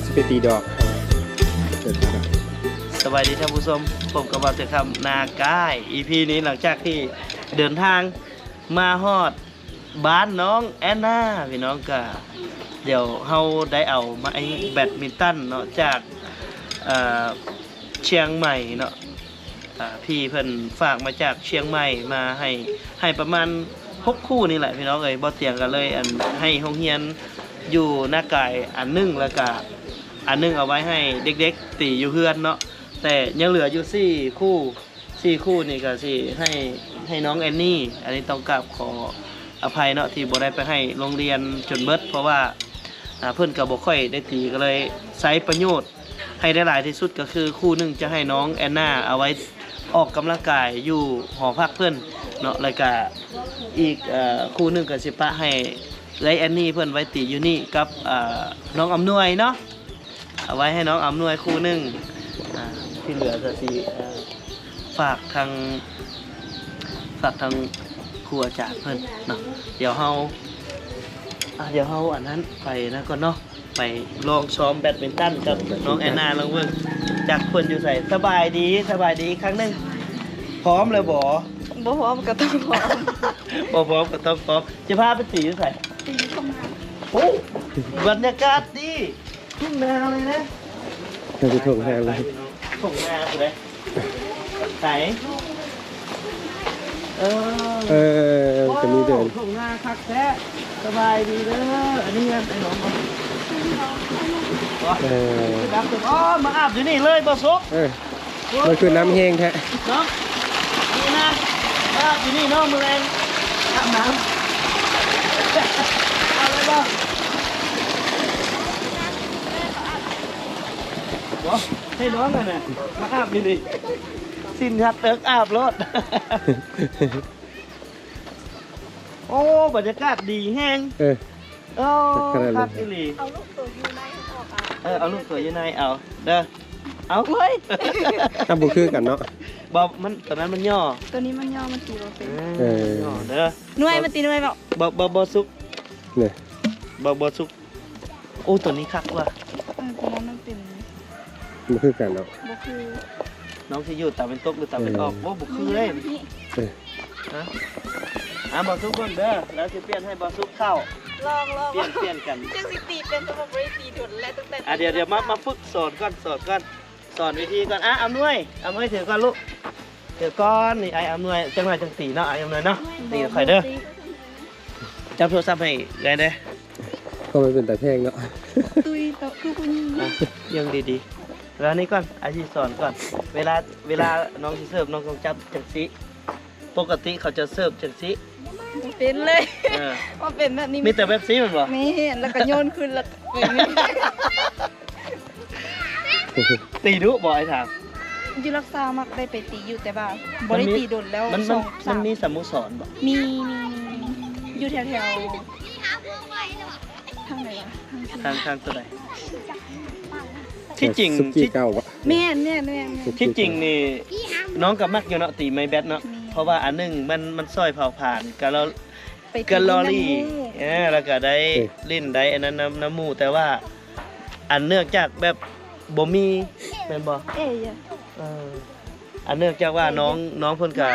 ຊິໄປຕີດອກ. ສະບາຍດີທ່ານຜູ້ຊົມ, ພົບກັບບ່າວເສືອຄຳນາກາຍ ອີພີນີ້ ຫຼັງຈາກທີ່ເດີນທາງມາຮອດບ້ານນ້ອງແອນນາ ພີ່ນ້ອງ, ກະດຽວເຮົາໄດ້ເອົາໄມ້ແບດມິນຕັນເນາະ ຈາກ ເອີ ຊຽງໃໝ່ເນາະ. ອ່າ ພີ່ເພິ່ນຝາກມາຈາກຊຽງໃໝ່ມາໃຫ້ ໃຫ້ປະມານຫົກຄູ່ນີ້ແຫຼະພີ່ນ້ອງເອີຍ. ບໍ່ຕຽງກໍເລີຍ ອັນ ໃຫ້ໂຮງຮຽນຢູ່ນາກາຍອັນໜຶ່ງ ແລ້ວກະອັນໜຶ່ງເອົາໄວ້ໃຫ້ເດັກໆຕີຢູ່ເຮືອນເນາະ, ແຕ່ຍັງເຫຼືອຢູ່ສີ່ຄູ່. ສີ່ຄູ່ນີ້ກໍຊິໃຫ້ ໃຫ້ນ້ອງແອນນີ. ອັນນີ້ຕ້ອງກາບຂໍອະໄພເນາະ ທີ່ບໍ່ໄດ້ໄປໃຫ້ໂຮງຮຽນຈົນເບິດ ເພາະວ່າ ອ່າ ເພິ່ນກໍບໍ່ຄ່ອຍໄດ້ຕີ ກໍເລີຍໃຊ້ປະໂຫຍດ ໃຫ້ໄດ້ຫຼາຍທີ່ສຸດກໍຄືຄູ່ໜຶ່ງຈະໃຫ້ນ້ອງແອນນາເອົາໄວ້ອອກກຳລັງກາຍຢູ່ຫໍພັກເພິ່ນເນາະ, ແລ້ວກະອີກ ເອີ ຄູ່ໜຶ່ງກໍຊິປະໃຫ້ເອື້ອຍແອນນີເພິ່ນໄວ້ຕີຢູ່ນີ້ກັບ ເອີ ນ້ອງອຳນວຍເນາະ, ເອົາໄວ້ໃຫ້ນ້ອງອຳນວຍຄູ່ໜຶ່ງ. ອ່າ ທີ່ເຫຼືອກໍຊິ ເອີ ຝາກທາງ ຝາກທາງຄູອາຈານເພິ່ນເນາະ. ດຽວເຮົາ ອ່າ ດຽວເຮົາອັນນັ້ນໄປນັ້ນກ່ອນເນາະ. ໄປລອງຊ້ອມແບດມິນຕັນກັບນ້ອງແອນນາລອງເບິ່ງ ຈັກເພິ່ນຢູ່ໃສ. ສະບາຍດີ, ສະບາຍດີອີກຄັ້ງໜຶ່ງ. ພ້ອມແລ້ວບໍ່? ບໍ່ພ້ອມກໍຕ້ອງພ້ອມ. ບໍ່ພ້ອມກໍຕ້ອງພ້ອມ. ຈະພາໄປຕີຢູ່ໃສ? ຕີຢູ່ທົ່ງນາ. ໂອ້ ບັນຍາກາດດີ, ທົ່ງນາເລີຍນະ. ເປັນທົ່ງນາເລີຍ. ທົ່ງນາພຸ້ນເດ້. ໃສ? ເອີ ເອີ ຈະມີເດີນ. ໂອ້ ທົ່ງນາຄັກແທ້. ສະບາຍດີເດີ. ອັນນີ້ເຮືອນໄອ້ໜອງບໍ່? ເອີ ຄືດຳເຕີບ. ອໍ ມາອາບຢູ່ນີ້ເລີຍບໍ່ສຸກ? ເອີ ມັນຄືນ້ຳແຫ້ງແທ້ເນາະ. ນີ້ນະ ມາອາບຢູ່ນີ້ເນາະ ມື້ແລງອາບນ້ຳ. ເອົາເລີຍບໍ່? ບໍ່ ໃຫ້ນ້ອງຫັ້ນນະ ມາອາບຢູ່ນີ້. ສິ້ນຮັດເອິກອາບໂລດ. ໂອ້ ບັນຍາກາດດີແຮງ. ເອີ ໂອ້ ຄັກຂະໜາດນັ້ນ ຄັກອີ່ຫຼີ. ເອົາລູກຕົວຢູ່ໃນອອກເອົາ. ເອີ ເອົາລູກຕົວຢູ່ໃນເອົາເດີ. ເອົາ ເຮີ້ຍ ມັນບໍ່ຄືກັນເນາະ. ບໍ່ ມັນ ຕົວນັ້ນມັນຫຍໍ້ ຕົວນີ້ມັນຫຍໍ້ ມັນຕີບໍ່ເປັນ. ເອີ ເອີ ຫຍໍ້ເດີ. ໜ່ວຍ ມາຕີໜ່ວຍບໍ່? ບໍ່ ບໍ່ ບໍ່ສຸກ ນີ້ ບໍ່ ບໍ່ສຸກ. ໂອ້ ຕົວນີ້ຄັກວ່າ. ເອີ ຕົວນັ້ນມັນເປັນ ບໍ່ຄືກັນເນາະ ບໍ່ຄື. ນ້ອງຊິຢູ່ຕາເວັນຕົກ ຫຼື ຕາເວັນອອກ? ເອີ ໂອ້ ບໍ່ຄືເລີຍ. ເອີ ຮະ ອ່າ ບໍ່ສຸກເບິ່ງເດີ ແລ້ວຊິປ່ຽນໃຫ້ບໍ່ສຸກເຂົ້າ. ລອງ ລອງ ປ່ຽນ ປ່ຽນກັນ. ຈັ່ງຊິຕີເປັນ ແຕ່ວ່າບໍ່ໄດ້ຕີດົນແລ້ວ ຕັ້ງແຕ່ ອ່າ ດຽວ ດຽວ ມາ ມາຝຶກສອນກ່ອນ ສອນກ່ອນ ສອນວິທີກ່ອນ. ອ່າ ອຳນວຍ ອຳນວຍຖືກ່ອນລູກ ຖືກ່ອນ. ນີ້ ອ້າຍອຳນວຍ ຈັກໜ່ອຍຈັ່ງຕີເນາະ ອ້າຍອຳນວຍເນາະ. ຕີຂ້ອຍເດີ. ຈັບໂທລະສັບໃຫ້ເອື້ອຍແດ່. ກໍມັນເປັນຕາແພງເນາະ. ຕຸ້ຍໂຕະຄືຜູ້ຍິງ. ອ່ະ ເບິ່ງດີໆ ແລ້ວນີ້ກ່ອນ ອ້າຍຊິສອນກ່ອນ. ເວລາ ເວລານ້ອງຊິເສີບ ນ້ອງຕ້ອງຈັບຈັ່ງຊີ້. ປົກກະຕິເຂົາຈະເສີບຈັ່ງຊີ້. ບໍ່ເປັນເລີຍ. ເອີ ບໍ່ເປັນແບບນີ້. ມີແຕ່ແບບຊີ້ແມ່ນບໍ່? ແມ່ນ ແລ້ວກໍໂຍນຄືນ ແລ້ວກໍ ຕີດຸບໍ່ ອ້າຍຖາມ? ຢູ່ລັກຊາມັກໄດ້ໄປຕີຢູ່ ແຕ່ວ່າບໍ່ໄດ້ຕີດົນແລ້ວ. ມັນ ມັນ ສອງສາມ ມັນມີສະໂມສອນບໍ່? ມີ ມີ ມີ ຢູ່ແຖວໆ ທາງໃດວະ? ທາງ ທາງຕົວໃດ? ທີ່ຈິງ ສຸກີ ທີ່ ເກົ່າບໍ່? ແມ່ນ ແມ່ນ ແມ່ນ ແມ່ນ. ທີ່ຈິງນີ້ນ້ອງກໍມັກຢູ່ເນາະ ຕີໄມ້ແບດເນາະ. ແມ່ນ. ເພາະວ່າອັນໜຶ່ງມັນ ມັນຊ່ອຍເຜົາຜານກາລໍ ກາລໍຣີ ເອີ ແລ້ວກໍໄດ້ຫຼິ້ນໄດ້ອັນນັ້ນນຳ ນຳໝູ່. ແຕ່ວ່າອັນເນື່ອງຈາກແບບບໍ່ມີ ແມ່ນບໍ່? ເອີ ເອີ ອັນເນື່ອງຈາກວ່ານ້ອງ ນ້ອງເພິ່ນກະ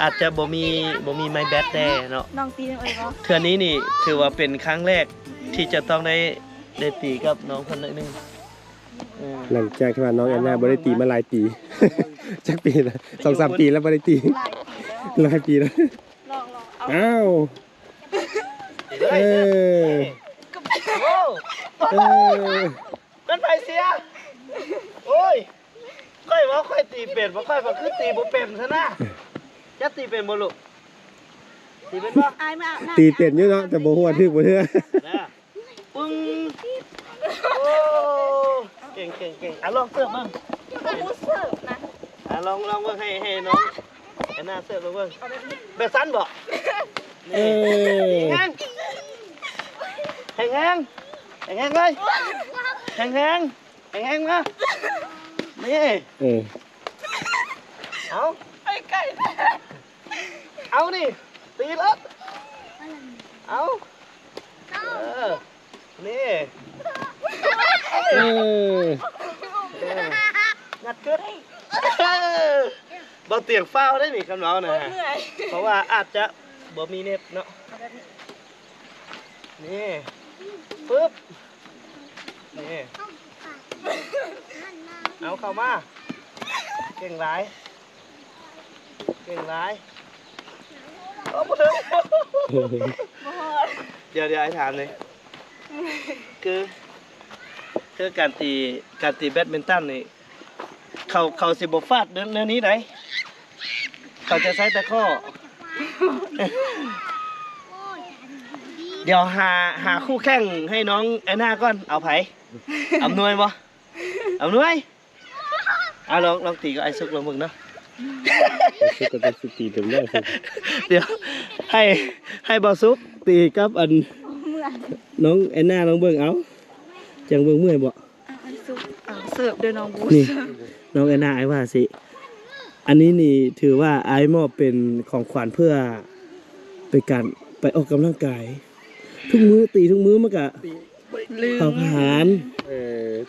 ອາດຈະບໍ່ມີ ບໍ່ມີໄມ້ແບດແດ່ເນາະ. ນ້ອງຕີນຳເອີຍບໍ່? ເທື່ອນີ້ນີ້ຖືວ່າເປັນຄັ້ງແລກທີ່ຈະຕ້ອງໄດ້ ໄດ້ຕີກັບນ້ອງເພິ່ນໜ້ອຍໜຶ່ງ. ເອີ ຫຼັງຈາກທີ່ວ່ານ້ອງແອນນາບໍ່ໄດ້ຕີມາຫຼາຍປີ. ຈັກປີລະ? ສອງສາມປີແລ້ວບໍ່ໄດ້ຕີ. ຫຼາຍປີແລ້ວ ຫຼາຍປີແລ້ວ. ລອງ ລອງ ເອົາ ອ້າວ ເອີ ເອີ ມັນໃຜເສຍ? ໂອ້ຍ ຂ້ອຍວ່າຂ້ອຍຕີເປັນ ບໍ່ ຂ້ອຍວ່າຄືຕີບໍ່ເປັນຊັ້ນນະ. ຈັກຕີເປັນບໍ່ລູກ? ຕີເປັນບໍ່? ອາຍມາອາບນ້ຳ. ຕີເປັນຢູ່ເນາະ ແຕ່ບໍ່ຮູ້ວ່າຖືກບໍ່ເທື່ອ. ນະ ປຶ້ງ ໂອ້ ເກັ່ງ ເກັ່ງ ເກັ່ງ. ອ່ະ ລອງເສີບເບິ່ງ ບໍ່ຮູ້ເສີບນະ. ອ່ະ ລອງ ລອງເບິ່ງ ໃຫ້ ໃຫ້ນ້ອງແອນນາເສີບລອງເບິ່ງ. ແບບນັ້ນບໍ່? ເອີ ແຮງ ແຮງ ແຮງ ແຮງເລີຍ ແຮງ ແຮງ ແຮງ ມາ ນີ້ ເອີ ເອົາ ໄປໄກແທ້. ເອົານີ້ ຕີເລີຍ ເອົາ ເອີ ນີ້ ເອີ ເອີ ນັດເກີດ ເອີ ບໍ່ຕຽງຟ້າວໄດ້ນີ້ ຄັນເວົ້ານະ ເມື່ອຍ ເພາະວ່າອາດຈະບໍ່ມີເນັດເນາະ ນີ້ ປຶບ ນີ້ ເອົາເຂົ້າມາ ເກັ່ງຫຼາຍ ເກັ່ງຫຼາຍ ໂອ້ ບໍ່ເຖິງ ບໍ່ຮອດ ດຽວໆ ອ້າຍຖາມແດ່ ຄື ຄືການຕີ ການຕີແບດມິນຕັນນີ້ ເຂົາ ເຂົາຊິບໍ່ຟາດແນວ ແນວນີ້ໃດ ເຂົາຈະໃຊ້ຕະຂໍ້ ດຽວຫາ ຫາຄູ່ແຂ່ງໃຫ້ນ້ອງແອນນາກ່ອນ ເອົາໃຜ? ອຳນວຍບໍ່? ອຳນວຍ? ອ່າ ລອງ ລອງຕີກັບອ້າຍສຸກລອງເບິ່ງເນາະ ອ້າຍສຸກກໍຕ້ອງຊິຕີເຕັມແລ້ວ ດຽວໃຫ້ ໃຫ້ບ່າວສຸກຕີກັບອັນ ນ້ອງແອນນາລອງເບິ່ງ ເອົາ ຈັ່ງເບິ່ງເມື່ອຍບໍ່? ອ່ະ ອ້າຍສຸກ ອ່າ ເສີບເດີນ້ອງບູ ນີ້ ນ້ອງແອນນາ ອ້າຍວ່າຊິ ອັນນີ້ນີ້ຖືວ່າອ້າຍມອບເປັນຂອງຂວັນເພື່ອເປັນການໄປອອກກຳລັງກາຍ ທຸກມື້ ຕີທຸກມື້ມັນກະ ລືມ ເຜົາຜານ ເອີ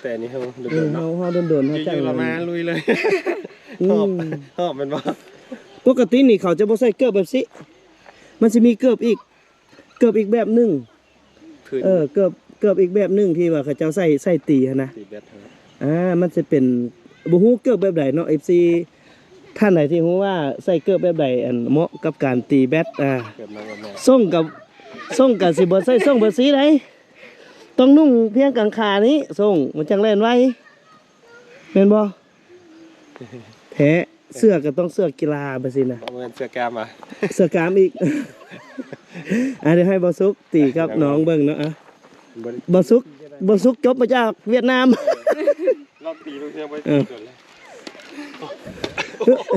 ແຕ່ອັນນີ້ເຮົາ ເອີ ດົນໆ ເນາະ ເຮົາ ເຮົາດົນໆ ເຮົາຈັ່ງ ຢູ່ໆ ລະມາລຸຍເລີຍ ອືມ ຫອບ ຫອບແມ່ນບໍ່? ປົກກະຕິນີ້ເຂົາຈະບໍ່ໃສ່ເກີບແບບຊີ້ ມັນຊິມີເກີບອີກ ເກີບອີກແບບໜຶ່ງ ພື້ນ ເອີ ເກີບ ເກີບອີກແບບໜຶ່ງທີ່ວ່າເຂົາເຈົ້າໃສ່ ໃສ່ຕີຫັ້ນນະ ຕີແບດຫັ້ນນະ ອ່າ ມັນຊິເປັນ ບໍ່ຮູ້ເກີບແບບໃດເນາະ ເອັຟຊີ ທ່ານໃດທີ່ຮູ້ວ່າໃສ່ເກີບແບບໃດ ອັນ ເໝາະກັບການຕີແບດ ອ່າ ເກີບມາແບບໃດ ສົ້ງກັບ ສົ້ງກໍຊິບໍ່ໃສ່ສົ້ງແບບຊີ້ໃດ ຕ້ອງນຸ່ງພຽງກາງຂານີ້ ສົ້ງ ມັນຈັ່ງແລ່ນໄວ ແມ່ນບໍ່? ແທ້ ເສື້ອກໍຕ້ອງເສື້ອກິລາແບບຊີ້ນະ ບໍ່ແມ່ນເສື້ອກ້າມຫວາ? ເສື້ອກ້າມອີກ ອ່ະ ດຽວໃຫ້ບ່າວສຸກຕີກັບນ້ອງເບິ່ງເນາະ ອ່ະ ບ່າວສຸກ ບ່າວສຸກຈົບມາຈາກຫວຽດນາມ ລອບຕີລູກເຮືອໄປ ເອີ ເກີດແລ້ວ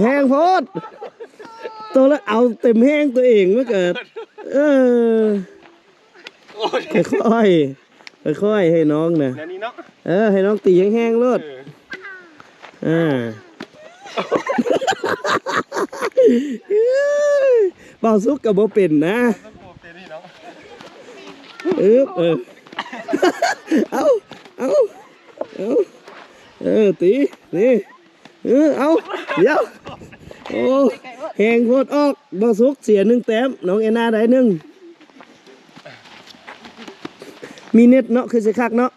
ແຮງໂພດ ໂຕລະເອົາເຕັມແຮງຕົວເອງ ມັນກໍ ເອີ ໂອ້ຍ ຄ່ອຍໆ ຄ່ອຍໆ ໃຫ້ນ້ອງນະ ແນວນີ້ເນາະ ເອີ ໃຫ້ນ້ອງຕີແຮງໆ ໂລດ ເອີ ອ່າ ບ່າວສຸກກໍບໍ່ເປັນນະ ບໍ່ເປັນນີ້ເນາະ ອຶບ ເອີ ເອົາ ເອົາ ເອົາ ເອີ ຕີ ນີ້ ເອີ ເອົາ ດຽວ ໂອ້ ແຮງໂພດອອກ ບ່າວສຸກເສຍໜຶ່ງແຕ້ມ ນ້ອງແອນນາໄດ້ໜຶ່ງ ມີເນັດເນາະ ຄືຊິຄັກເນາະ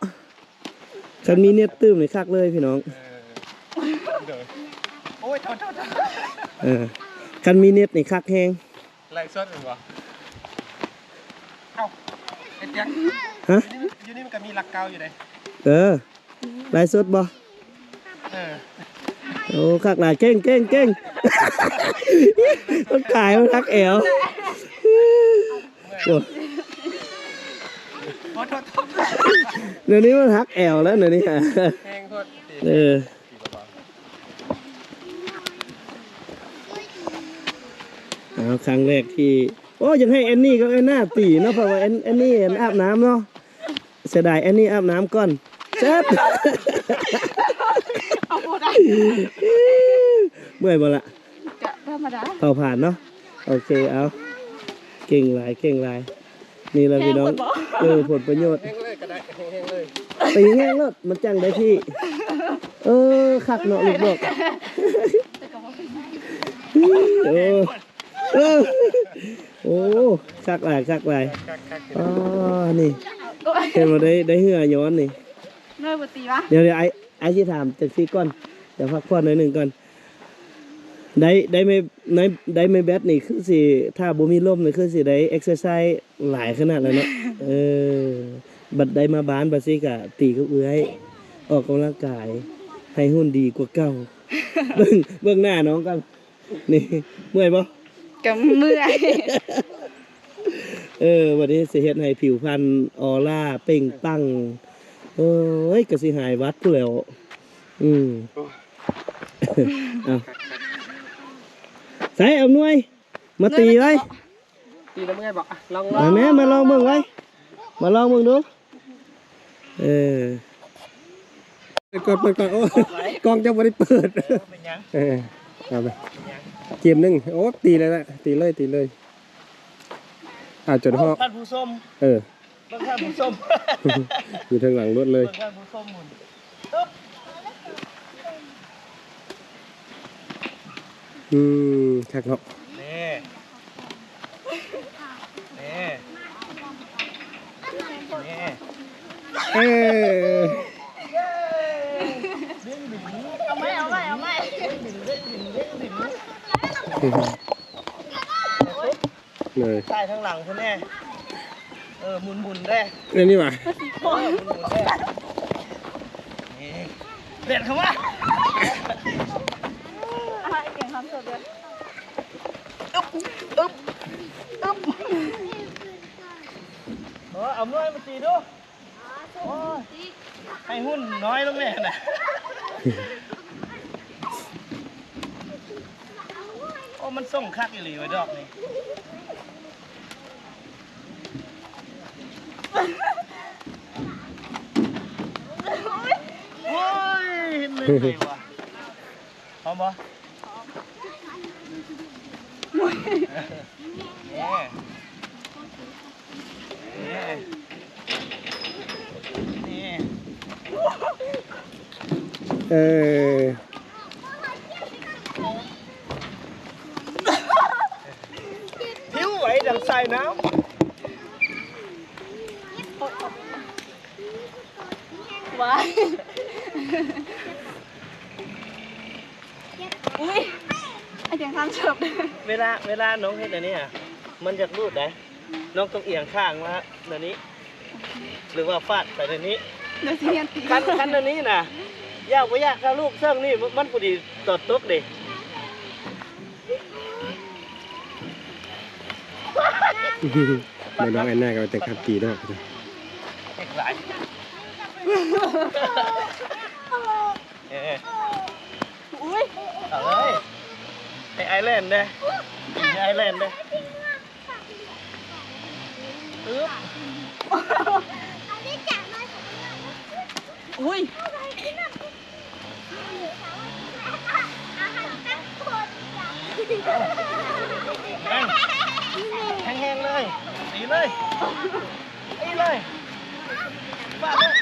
ຄັນມີເນັດຕື່ມນີ້ຄັກເລີຍພີ່ນ້ອງ ເອີ ໂດຍ ໂອ້ຍ ໂທດໆ ເອີ ຄັນມີເນັດນີ້ຄັກແຮງ ໄລຟ໌ສົດແມ່ນບໍ່? ເອົ້າ ເຮັດຫຍັງ? ຮະ? ຢູ່ນີ້ ຢູ່ນີ້ມັນກໍມີຫຼັກເກົ້າຢູ່ເດ້ ເອີ ໄລຟ໌ສົດບໍ່? ເອີ ໂອ້ ຄັກຫຼາຍ ເກັ່ງ ເກັ່ງ ເກັ່ງ ມັນກາຍ ມັນຮັກແອວ ໂອ້ ໂທດໆ ດຽວນີ້ມັນຮັກແອວແລ້ວ ດຽວນີ້ ແຮງໂພດ ເອີ ເອົາ ຄັ້ງແລກທີ່ ໂອ້ ຢາກໃຫ້ແອນນີ້ກັບແອນນາຕີເນາະ ເພາະວ່າແອນ ແອນນີ້ອາບນ້ຳເນາະ ເສຍດາຍແອນນີ້ອາບນ້ຳກ່ອນ ແຊບ ເອົາບໍ່ໄດ້ ເມື່ອຍບໍ່ລະ? ກະທຳມະດາ ເຜົາຜານເນາະ ໂອເຄ ເອົາ ເກັ່ງຫຼາຍ ເກັ່ງຫຼາຍ ນີ້ລະພີ່ນ້ອງ ແຮງໂພດບໍ່? ເອີ ຜົນປະໂຫຍດ ແຮງເລີຍກໍໄດ້ ແຮງໆເລີຍ ຕີແຮງໂລດ ມັນຈັ່ງໄດ້ທີ່ ເອີ ຄັກເນາະ ລູກດອກ ເອີ ເອີ ໂອ້ ຄັກຫຼາຍ ຄັກຫຼາຍ ຄັກໆ ອໍ ນີ້ ເຫັນບໍ່ ໄດ້ ໄດ້ເຫື່ອຍ້ອນນີ້ ນ້ອຍບໍ່ຕີວະ ດຽວ ດຽວ ອ້າຍ ອ້າຍຊິຖາມຈັ່ງຊີ້ກ່ອນ ດຽວພັກຜ່ອນໜ້ອຍໜຶ່ງກ່ອນ ໄດ້ ໄດ້ໄມ້ ໄດ້ໄມ້ແບດນີ້ຄືຊິ ຖ້າບໍ່ມີລົມນີ້ຄືຊິໄດ້ເອັກເຊີໄຊຫຼາຍຂະໜາດແລ້ວເນາະ ເອີ ບັດໄດ້ມາບ້ານບັດຊີ້ກະຕີກັບເອື້ອຍ ອອກກຳລັງກາຍ ໃຫ້ຫຸ່ນດີກວ່າເກົ່າ ເບິ່ງ ເບິ່ງໜ້ານ້ອງກ່ອນ ນີ້ ເມື່ອຍບໍ່? ກໍເມື່ອຍ ເອີ ບັດນີ້ຊິເຮັດໃຫ້ຜິວພັນອໍລາເປັ່ງປັງ ໂອ້ຍ ກໍຊິຫາຍຫວັດພຸ້ນແຫຼ້ວ ອືມ ເອົາ ໃສ ອຳນວຍ ມາຕີໄວ້ ຕີແລ້ວເມື່ອຍບໍ່? ອ່ະ ລອງ ລອງ ມາແມ່ ມາລອງເບິ່ງໄວ້ ມາລອງເບິ່ງດູ ເອີ ເປີດກ່ອນ ເປີດກ່ອນ ໂອ້ ກ້ອງເຈົ້າບໍ່ໄດ້ເປີດ ເອີ ເປັນຫຍັງ? ເອີ ເອົາໄປ ເກມໜຶ່ງ ໂອ້ ຕີເລີຍລະ ຕີເລີຍ ຕີເລີຍ ອ່າ ຈົນຮອດ ທ່ານຜູ້ຊົມ ເອີ ເບິ່ງທ່ານຜູ້ຊົມ ຢູ່ທາງຫຼັງລົດເລີຍ ເບິ່ງທ່ານຜູ້ຊົມໝູ່ນ ອຶບ ອືມ ຄັກເນາະ ນີ້ ນີ້ ນີ້ ເອີ ເອົາໃໝ່ ເອົາໃໝ່ ເອົາໃໝ່ ເອີ ຖ່າຍທາງຫຼັງພຸ້ນແດ່ ເອີ ໝູນໆແດ່ ແນວນີ້ຫວາ ເອີ ໝູນໆແດ່ ນີ້ ແລ່ນເຂົ້າມາ ອາຫານອີ່ຫຍັງທຳສົດເດີ ອຶບ ອຶບ ອຶບ ເອີ ເອົາໜ່ວຍມາຕີດູ ໂອ້ຍ ໃຫ້ຫຸ່ນນ້ອຍລົງແດ່ນະ ໂອ້ ມັນສົ່ງຄັກອີ່ຫຼີເວີຍດອກນີ້ ໂອ້ຍ ເຫັນເລີຍວ່າ ພ້ອມບໍ່? ເອີ ຜິວໄຫວດັ່ງສາຍນ້ຳ ວ້າຍ ອຸ້ຍ ອາຈານຄຳເສີບ ເວລາ ເວລານ້ອງເຮັດອັນນີ້ຫະ ມັນຢາກຫຼຸດໃດ ນ້ອງຕ້ອງອຽງຂ້າງມາແນວນີ້ ຫຼືວ່າຟາດໄປແນວນີ້ ດຽວຊິຮຽນຕີ ຄັນ ຄັນແນວນີ້ນະ ຢາກບໍ່ຢາກ ຖ້າລູກເຊິ່ງນີ້ ມັນ ມັນພໍດີຕອນຕົກເດ້. ແມ່ນ້ອງແອນນາກໍເປັນຄັບຕີເນາະ ເກັ່ງຫຼາຍ ເອີ ອຸ້ຍ ເອົາເລີຍ ໃຫ້ອ້າຍແລ່ນເດ້ ໃຫ້ອ້າຍແລ່ນເດ້ ອຶບ ອຸ້ຍ ແຮງ ແຮງໆເລີຍ ຕີເລີຍ ຕີເລີຍ ຟາດເລີຍ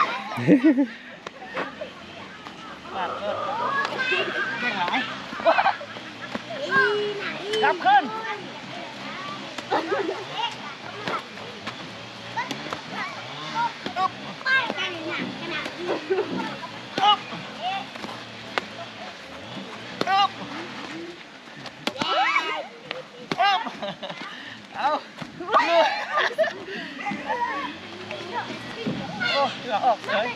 ຟາດເລີຍ ເກັ່ງຫຼາຍ ກັບຄືນ ອຶບ ອຶບ ອຶບ ອຶບ ເອົາ ໂອ້ ເຫຼືອອອກເລີຍ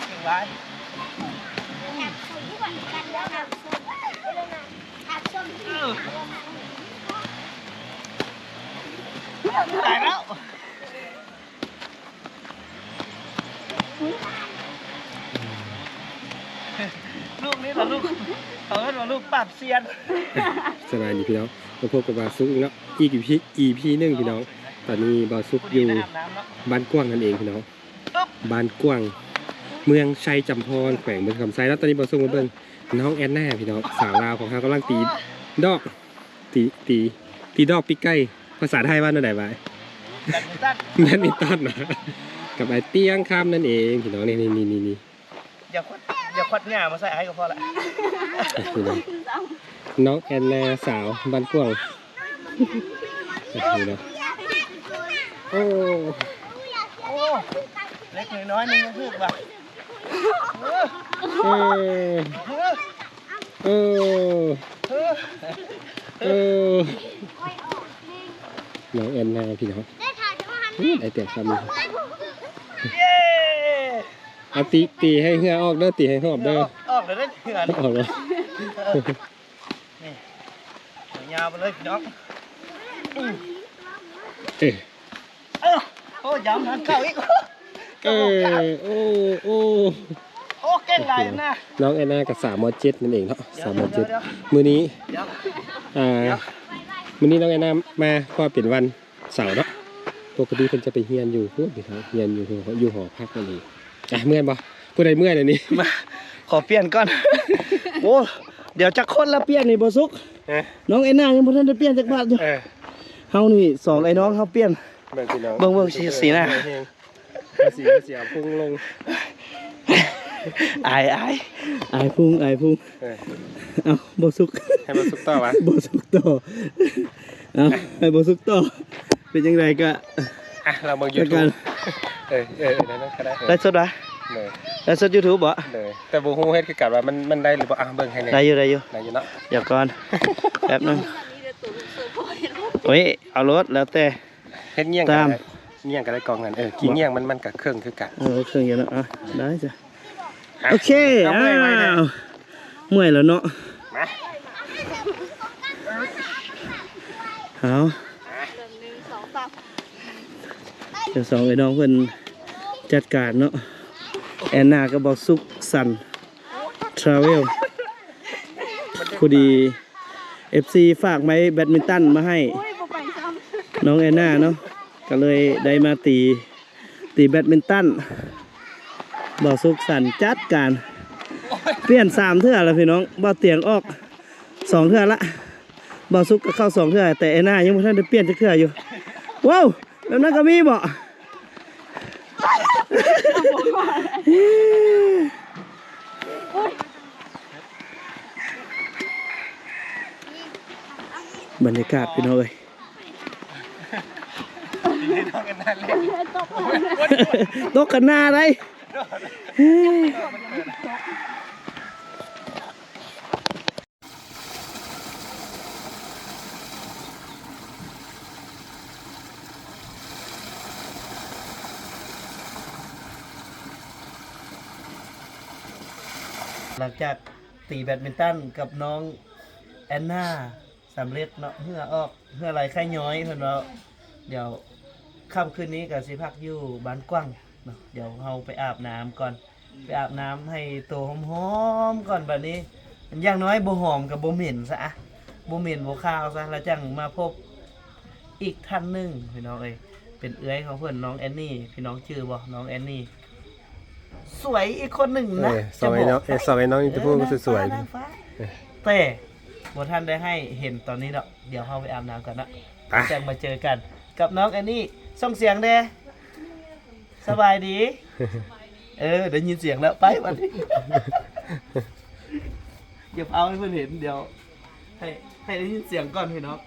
ເກັ່ງຫຼາຍ ຕາຍແລ້ວ ລູກນີ້ລະລູກ ເຂົາເອີ້ນວ່າລູກປາບຊຽນ ສະບາຍດີພີ່ນ້ອງ ມາພົບກັບບ່າວສຸກອີກເນາະ ອີກອີພີ ອີພີໜຶ່ງພີ່ນ້ອງ ຕອນນີ້ບ່າວສຸກຢູ່ບ້ານກວ້າງນັ້ນເອງພີ່ນ້ອງ ບ້ານກວ້າງ ເມືອງໄຊຈຳພອນ ແຂວງບໍລິຄຳໄຊເນາະ ຕອນນີ້ບ່າວສຸກມາເບິ່ງ ນ້ອງແອນນາພີ່ນ້ອງ ສາວລາວຂອງເຮົາກຳລັງຕີດອກ ຕີ ຕີ ຕີດອກປີກໄກ່ ພາສາໄທວ່າແນວໃດຫວາຍ? ແບດມິນຕັນ ແບດມິນຕັນນະ ກັບອ້າຍຕຽງຄຳນັ້ນເອງພີ່ນ້ອງ ນີ້ໆໆໆ ຢ່າຄວັດ ຢ່າຄວັດຫຍ້າມາໃສ່ອ້າຍກໍພໍລະ ພີ່ນ້ອງ ນ້ອງແອນນາ ສາວບ້ານກວ້າງ ນີ້ນະ ໂອ້ ໂອ້ ເລັກນ້ອຍໜຶ່ງຍັງຖືກວ່າ ເອີ ເອີ ເອີ ເອີ ເອີ ນ້ອງແອນນາພີ່ນ້ອງ ອືມ ໄອ້ແຕກຊ້ຳ ເຢ້ ອາ ຕີ ຕີໃຫ້ເຫື່ອອອກເດີ ຕີໃຫ້ຫອບເດີ ອອກແລ້ວເດີ ເຫື່ອອອກແລ້ວ ນີ້ ຍາວໄປເລີຍພີ່ນ້ອງ ເອີ ເອີ ໂອ້ ຢາມທາງເຂົ້າອີກ ເອີ ໂອ້ ໂອ້ ໂອ້ ເກັ່ງຫຼາຍນະ ນ້ອງແອນນາກໍສາວ ມໍເຈັດ ນັ້ນເອງເນາະ ສາວ ມໍເຈັດ ມື້ນີ້ ອ່າ ມື້ນີ້ນ້ອງແອນນາມາ ເພາະວ່າເປັນວັນເສົາເນາະ ປົກກະຕິເພິ່ນຈະໄປຮຽນຢູ່ພຸ້ນ ຮຽນຢູ່ ຢູ່ຫໍພັກນັ້ນເອງ ອ່ະ ເມື່ອຍບໍ່? ຜູ້ໃດເມື່ອຍແລ້ວນີ້ ມາ ຂໍປ່ຽນກ່ອນ ໂອ້ ດຽວຈັກຄົນລະປ່ຽນນີ້ບໍ່ສຸກ ເອີ ນ້ອງແອນນາຍັງບໍ່ທັນໄດ້ປ່ຽນຈັກບາດຢູ່ ເອີ ເຮົານີ້ສອງໄອ້ນ້ອງເຮົາປ່ຽນ ເບິ່ງພີ່ນ້ອງ ເບິ່ງ ເບິ່ງສີ ສີໜ້າ ເບິ່ງແຮງ ວ່າຊິ ວ່າຊິເອົາພຸງລົງ ອາຍ ອາຍ ອາຍພຸງ ອາຍພຸງ ເອີ ເອົາ ບໍ່ສຸກ ໃຫ້ບໍ່ສຸກຕໍ່ຫວາ? ບໍ່ສຸກຕໍ່ ເອົາ ໃຫ້ບໍ່ສຸກຕໍ່ ເປັນຈັ່ງໃດກະ ອ່ະ ລອງເບິ່ງຢູທູບ ເອີ ເອີ ນັ້ນກະໄດ້ ເອີ ໄລຟ໌ສົດຫວາ? ໂດຍ ໄລຟ໌ສົດຢູທູບບໍ? ໂດຍ ແຕ່ບໍ່ຮູ້ເຮັດຄືກັນວ່າມັນ ມັນໄດ້ຫຼືບໍ່ ອ່ະ ເບິ່ງໃຫ້ແດ່ ໄດ້ຢູ່ ໄດ້ຢູ່ ໄດ້ຢູ່ເນາະ ດຽວກ່ອນ ແປັບໜຶ່ງ ໂອ້ຍ ເອົາໂລດ ແລ້ວແຕ່ ເຮັດຫຍັງກະໄດ້ ຕາມ ຫຍັງກະໄດ້ ກ້ອງນັ້ນ ເອີ ກິນຫຍັງມັນ ມັນກະເຄິ່ງຄືກັນ ເອີ ເຄິ່ງຢູ່ເນາະ ອ່ະ ໄດ້ຈ້ະ ອ່ະ ໂອເຄ ເອົາ ເມື່ອຍໄວແທ້ ອ້າວ ເມື່ອຍແລ້ວເນາະ ມາ ເອົາ ໜຶ່ງ ສອງ ສາມ ດຽວສອງເອື້ອຍນ້ອງເພິ່ນຈັດການເນາະ ແອນນາກັບບ່າວສຸກ ສັນ ທຣາເວລ ພໍດີ ເອັຟຊີ ຝາກໄມ້ແບດມິນຕັນມາໃຫ້ ໂອ້ຍ ບໍ່ໄປຊ້ຳ ນ້ອງແອນນາເນາະ ກະເລີຍໄດ້ມາຕີ ຕີແບດມິນຕັນ ບ່າວສຸກ ສັນ ຈັດການ ປ່ຽນສາມເທື່ອແລ້ວພີ່ນ້ອງ ບ່າວຕຽງອອກສອງເທື່ອລະ ບ່າວສຸກກະເຂົ້າສອງເທື່ອ ແຕ່ແອນນາຍັງບໍ່ທັນໄດ້ປ່ຽນຈັກເທື່ອຢູ່ ວ້າວ ແບບນັ້ນກະມີບໍ? ບັນຍາກາດພີ່ນ້ອງເອີຍ ຕົກກັນໜ້າໄດ໋. ຫຼັງຈາກຕີແບດມິນຕັນກັບນ້ອງແອນນາສຳເລັດເນາະ ເຫື່ອອອກ ເຫື່ອໄຫຼໄຄຍ້ອຍເພິ່ນເວົ້າ ດຽວຄ່ຳຄືນນີ້ກະຊິພັກຢູ່ບ້ານກວ້າງເນາະ ດຽວເຮົາໄປອາບນ້ຳກ່ອນ ໄປອາບນ້ຳໃຫ້ໂຕຫອມໆກ່ອນບາດນີ້ ຢ່າງໜ້ອຍບໍ່ຫອມກະບໍ່ເໝັນຊະ ບໍ່ເໝັນບໍ່ຄາວຊະ ແລ້ວຈັ່ງມາພົບອີກທ່ານໜຶ່ງພີ່ນ້ອງເອີຍ ເປັນເອື້ອຍຂອງເພິ່ນ ນ້ອງແອນນີ ພີ່ນ້ອງຈື່ບໍ່ ນ້ອງແອນນີ ສວຍອີກຄົນໜຶ່ງນະ ເອີ ສອງໄອ້ນ້ອງ ເອີ ສອງໄອ້ນ້ອງນີ້ ເອີ ຜູ້ສວຍໆ ນາງຟ້າ ແຕ່ບໍ່ທັນໄດ້ໃຫ້ເຫັນຕອນນີ້ດອກ ດຽວເຮົາໄປອາບນ້ຳກ່ອນເນາະ ໄປ ຈັ່ງມາເຈີກັນກັບນ້ອງແອນນີ ສົ່ງສຽງແດ່. ສະບາຍດີ ເອີ ໄດ້ຍິນສຽງແລ້ວ ໄປບັດນີ້ ຢ່າເອົາໃຫ້ເພິ່ນເຫັນ ດຽວໃຫ້ ໃຫ້ໄດ້ຍິນສຽງກ່ອນພີ່ນ້ອງ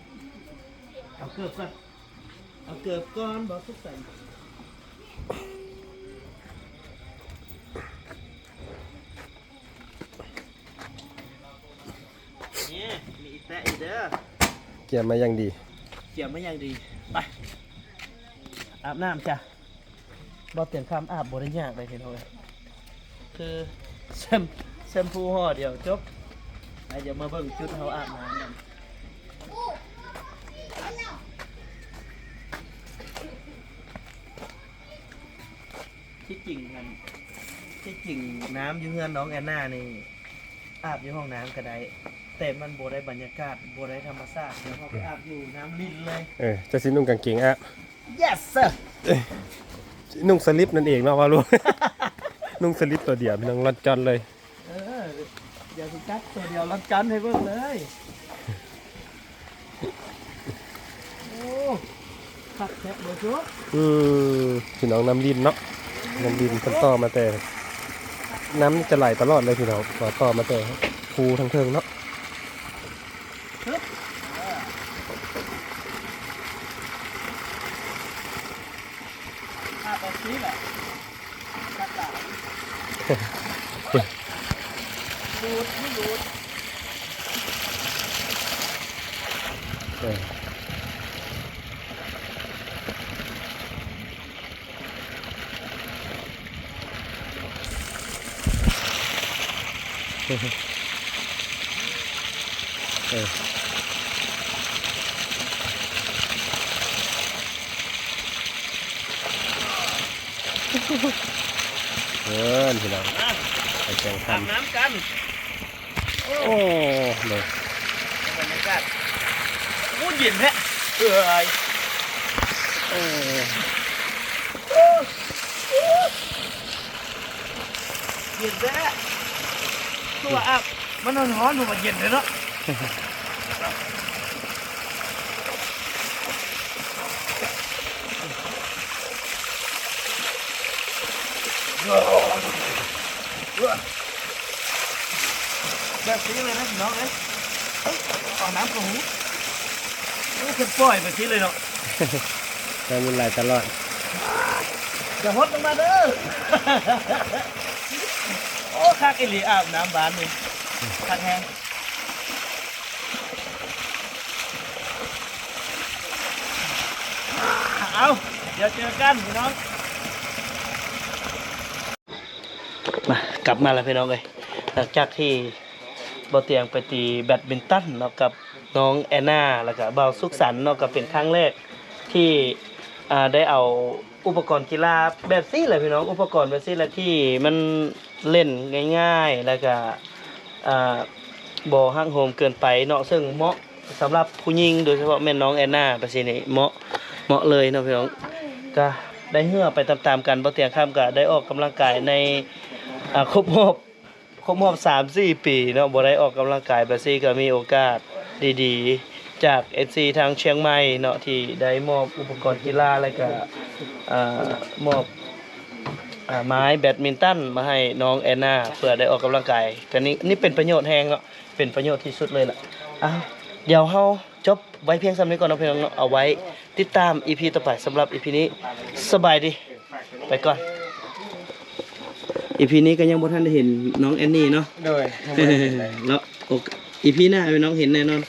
ເອົາເກີບກ່ອນ ເອົາເກີບກ່ອນ ບໍ່ສຸກໃສ່ ນີ້ ມີອີແຕະອີເດີ ກຽມມາຢ່າງດີ ກຽມມາຢ່າງດີ ໄປ ອາບນ້ຳຈ້ະ ບໍ່ຕຽງຄຳອາບບໍ່ໄດ້ຍາກເລີຍພີ່ນ້ອງເອີຍ ຄືແຊມ ແຊມພູຫໍ່ດຽວຈົບ ດຽວມາເບິ່ງຈຸດເຮົາອາບນ້ຳກັນ ທີ່ຈິງຫັ້ນ ທີ່ຈິງນ້ຳຢູ່ເຮືອນນ້ອງແອນນານີ້ ອາບຢູ່ຫ້ອງນ້ຳກະໄດ້ ແຕ່ມັນບໍ່ໄດ້ບັນຍາກາດ ບໍ່ໄດ້ທຳມະຊາດ ດຽວເຮົາໄປອາບຢູ່ນ້ຳລິນເລີຍ ເອີ ຈະຊິນຸ່ງກາງເກງອາບ Yes sir ນຸ່ງສະລິບນັ້ນເອງເນາະ ວ່າລູກ ນຸ່ງສະລິບໂຕດຽວ ພີ່ນ້ອງ ລອນຈອນເລີຍ ເອີ ດຽວຊິຈັດໂຕດຽວລອນຈອນໃຫ້ເບິ່ງເລີຍ ໂອ້ ຄັກແທ້ບໍ່ໂຈ ອືມ ພີ່ນ້ອງ ນ້ຳລິນເນາະ ນ້ຳລິນເພິ່ນຕໍ່ມາແຕ່ ນ້ຳຈະໄຫຼຕະຫຼອດເລີຍພີ່ນ້ອງ ເພາະວ່າຕໍ່ມາແຕ່ພູທາງເທິງເນາະ ຮຶບ ເອີ ພາບອອກສີແຫຼະ ຄັກຫຼາຍ ດູດ ມັນດູດ ເອີ. ເອີ ເອີ ພີ່ນ້ອງ ມາ ໄປແຂ່ງຂັນ ອາບນ້ຳກັນ. ໂອ້ ໂອ້ ໂດຍ ບັນຍາກາດ ໂອ້ ເຢັນແທ້ ເອີຍ ໂອ້ ເຢັນແທ້ ຄືວ່າອາບ ມັນຮ້ອນໆ ເພາະວ່າເຢັນເດ້ເນາະ. ໂ ແບບນີ້ເລີຍນະພີ່ນ້ອງເອີຍ ເອົານ້ຳເຂົ້າຫູ ໂອ້ ເພິ່ນປ່ອຍແບບນີ້ເລີຍເນາະ ນ້ຳມັນໄຫຼຕະຫຼອດ ຢ່າຫົດລົງມາເດີ ໂອ້ ຄັກອີ່ຫຼີ ອາບນ້ຳບາດນີ້ ຄັກແຮງ. ເອົາ ດຽວເຈີກັນພີ່ນ້ອງ ມາ ກັບມາແລ້ວພີ່ນ້ອງເອີຍ ຫຼັງຈາກທີ່ບ່າວຕຽງໄປຕີແບດມິນຕັນເນາະ ກັບນ້ອງແອນນາ ແລ້ວກະບ່າວສຸກສັນເນາະ ກະເປັນຄັ້ງແລກທີ່ ອ່າ ໄດ້ເອົາອຸປະກອນກິລາແບບນີ້ແຫຼະພີ່ນ້ອງ ອຸປະກອນແບບນີ້ແຫຼະ ທີ່ມັນ ເລ່ນງ່າຍໆ ແລ້ວກະ ອ່າ ບໍ່ຮັກໂຫມເກີນໄປເນາະ ເຊິ່ງເໝາະສຳລັບຜູ້ຍິງ ໂດຍສະເພາະແມ່ນນ້ອງແອນນາ ປະຊີ້ນີ້ ເໝາະ ເໝາະເລີຍເນາະພີ່ນ້ອງ ກະໄດ້ເຫື່ອໄປຕາມໆກັນ ບໍ່ຕຽງຄຳກະໄດ້ອອກກຳລັງກາຍໃນ ອ່າ ຄົບຮອບ ຄົບຮອບສາມສີ່ປີເນາະ ບໍ່ໄດ້ອອກກຳລັງກາຍ ປະຊີ້ກະມີໂອກາດດີໆ ຈາກເອັຟຊີທາງຊຽງໃໝ່ເນາະ ທີ່ໄດ້ມອບອຸປະກອນກິລາ ແລ້ວກະ ອ່າ ມອບ ອ່າ ໄມ້ແບດມິນຕັນມາໃຫ້ນ້ອງແອນນາ ເພື່ອໄດ້ອອກກຳລັງກາຍ ກະນີ້ ນີ້ເປັນປະໂຫຍດແຮງເນາະ ເປັນປະໂຫຍດທີ່ສຸດເລີຍລະ ອ້າວ ດຽວເຮົາຈົບໄວ້ພຽງສ່ຳນີ້ກ່ອນເນາະພີ່ນ້ອງເນາະ ເອົາໄວ້ຕິດຕາມອີພີຕໍ່ໄປ ສຳລັບອີພີນີ້ ສະບາຍດີ ໄປກ່ອນ ອີພີນີ້ກະຍັງບໍ່ທັນໄດ້ເຫັນນ້ອງແອນນີເນາະ ໂດຍ ຍັງບໍ່ໄດ້ເຫັນເລີຍ ເນາະ ໂອ ອີພີໜ້າພີ່ນ້ອງເຫັນແນ່ນອນ